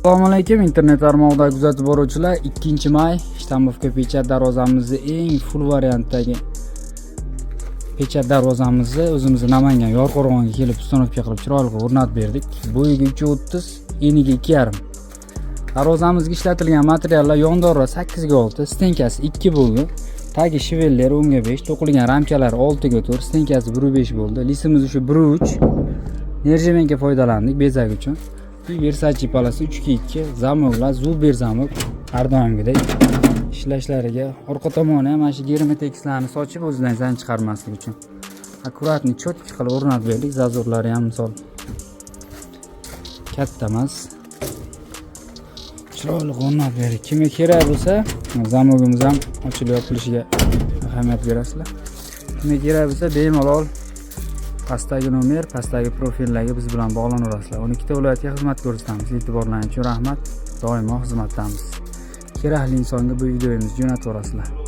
Assalomu alaykum, internet tarmog'ida kuzatib boruvchilar. 2 may, штамповка pechat darvozamizni, eng full variantdagi pechat darvozamizni o'zimizni Namangan Yorqo'rg'onga kelib, установка qilib, chiroyli qilib o'rnatib berdik. Bo'yiga 3.30, eniga 2.5. Darvozamizga ishlatilgan materiallar: yondori 8 ga 6, стенка si 2 bo'ldi. Tagi швеллер 10 ga 5, to'qilgan ramkalar 6 ga 4, стенка si 1.5 bo'ldi. Лист imiz shu 1.3. Нержавейка foydalandik bezak uchun. Versace palasi 3 ga 2, замок lar Zuber замок, har doimgidek ishlashlariga. Orqa tomoni ham mana shu germetexlarni sochib, o'zidan zang chiqarmaslik uchun аккуратный, четкий qilib o'rnatib berdik. Зазор lari ham, misol, katta emas, chiroyli qilib o'rnatib berdik. Kimga kerak bo'lsa, замок imiz ham ochilib yopilishiga ahamiyat berasizlar. Kimga kerak bo'lsa, bemalol pastdagi nomer, pastdagi profillarga biz bilan bog'lanaverasizlar. 12 ta viloyatga xizmat ko'rsatamiz. E'tiborlaring uchun rahmat, doimo xizmatdamiz. Kerakli insonga bu videomizni jo'nataverasizlar.